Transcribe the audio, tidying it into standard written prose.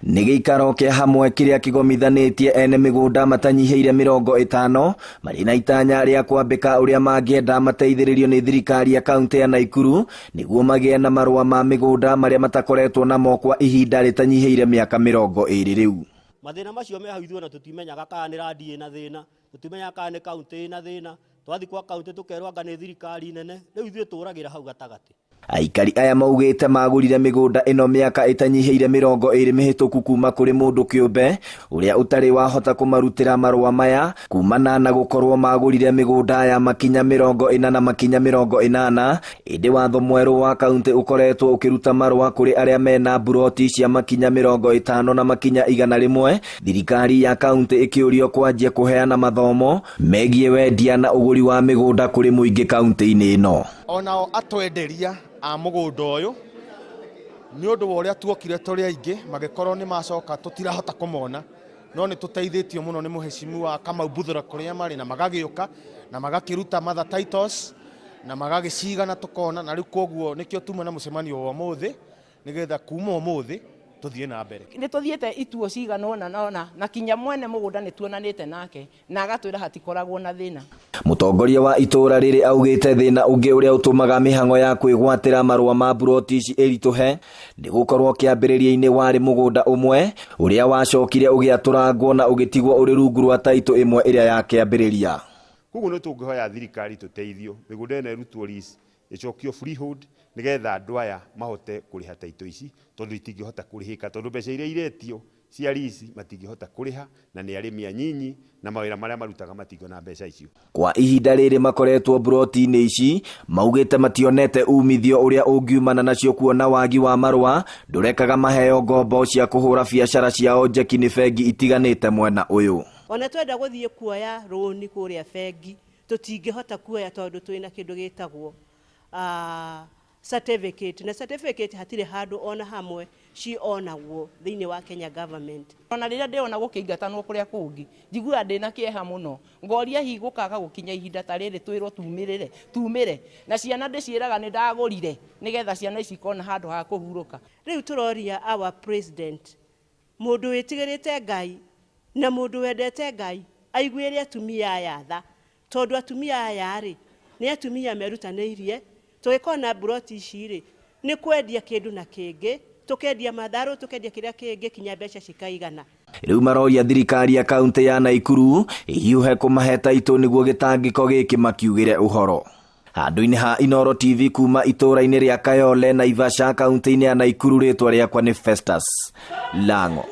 Nĩ gĩikaro kĩa hamwe kĩrĩa kĩgomithanĩtie ene mĩgũnda matanyihĩire 50 marĩ na itanya rĩa kwambĩka ũrĩa mangĩenda mateithĩrĩrio nĩ thirikari ya kaunti ya Naikuru nĩguo magĩe na marũa ma mĩgũnda marĩa matakoretwo namo kwa ihinda rĩtanyihĩire mĩaka 20 rĩu. Mathĩna macio me hau ithuĩ ona tũtimenyaga kana nĩ randi ĩna thĩna, tũtimenyaga kana nĩ kaunti ĩna thĩna, twathiĩ kwa kaunti tũkerwo anga nĩ thirikari nene, rĩu ithuĩ tũragĩra hau gatagatĩ. Aikari aya maugĩte magũrire mĩgũnda ĩno mĩaka ĩtanyihĩire 20 mĩhĩtũku kuma kũrĩ mũndũ kĩũmbe ũrĩa ũtarĩ wahota kũmarutĩra marũa maya kumana na gũkorwo magũrire mĩgũnda ya makinya 40 na makinya 80, ĩndĩ watho mwerũ wa kaunti ũkoretwo ũkĩruta marũa kũrĩ arĩa mena mburoti cia makinya 50 na makinya 100. Thirikari ya kaunti ĩkĩũrio kwanjia kũheana mathomo megiĩ wendia na ũgũri wa mĩgũnda kũrĩ mũingĩ kaunti-inĩ ĩno. Onao atwenderia a mũgũnda ũyũ nĩ ũndũ wa ũrĩa tuokire tũrĩ aingĩ, magĩkorwo nĩ macoka tũtirahota kũmona, no nĩ tũteithĩtio mũno nĩ mũhecimu Kamau Mbuthura kũrĩa marĩ, na magagĩũka na magakĩruta mother titles na magagĩciga na tũkona, na rĩu koguo nĩkĩo tuma na mũcemanio wa ũmũthĩ nĩgetha kuma ũmũthĩ tũthiĩ na mbere. Nĩ tũthiĩte ituo cigana ũna na ũna, na kinya mwene mũgũnda nĩ tuonanĩte nake na agatwĩra hatikoragwo na thĩna. Mũtongoria wa itũũra rĩrĩ augĩte thĩna ũngĩ ũrĩa ũtũmaga mĩhang'o ya kwĩgwatĩra marũa ma mburoti ici ĩritũhe nĩ gũkorwo kĩambĩrĩria-inĩ warĩ mũgũnda ũmwe ũrĩa wacokire ũgĩatũrangwo na ũgĩtigwo ũrĩ rungu rwa taitũ ĩmwe ĩrĩa ya kĩambĩrĩria. Koguo nĩ tũngĩhoya thirikari tũteithio mĩgũnda ĩno ĩrutwo lease ĩcokio freehold nĩgetha andũ aya mahote kũrĩha taitũ ici, tondũ itingĩhota kũrĩhĩka, tondũ mbeca iria iretio cia lease matingĩhota kũrĩha, na nĩ arĩmi anyinyi na mawĩra marĩa marutaga matingĩona mbeca icio. Kwa ihinda rĩrĩ makoretwo mburoti-inĩ ici maugĩte mationete umithio ũrĩa ũngiumana nacio, kuona wagi wa marũa ndũrekaga maheo ngombo cia kũhũra biacara ciao njeki nĩ bengi itiganĩte mwena ũyũ. Ona twenda gũthiĩ kuoya rũni kũrĩa bengi tũtingĩhota kuoya tondũ twĩna kĩndũ gĩtagwo certificate, na certificate hatirĩ handũ ona hamwe cionagwo thĩinĩ wa Kenya government. Ona rĩrĩa ndĩrona gũkĩingatanwo kũrĩa kũngĩ njiguaga ndĩna kĩeha mũno, ngoria hihi gũkaga gũkinya ihinda ta rĩrĩ twĩrwo tumĩrĩre tumĩre, na ciana ndĩciĩraga nĩ ndagũrire nĩgetha ciana ici ikona handũ ha kũhurũka. Rĩu tũroria our president, mũndũ wĩtigĩrĩte Ngai na mũndũ wendete Ngai, aiguĩre atumia aya tha, tondũ atumia aya rĩ nĩ atumia merutanĩirie. Tũgĩkorwo na mburoti ici rĩ, nĩ kwendia kĩndũ na kĩngĩ, tũkendia matharũ, tũkendia kĩrĩa kĩngĩ kinya mbeca cikaigana. Rĩu maroria thirikari ya kaunti ya Naikuru ĩhiũhe kũmahe taitũ nĩguo gĩtangĩko gĩkĩ makiugĩre ũhoro. Handũ-inĩ ha Inooro TV kuma itũũra-inĩ rĩa Kayole, Naivasha, kaunti-inĩ ya Naikuru, rĩtwa rĩakwa nĩ Festus Lango.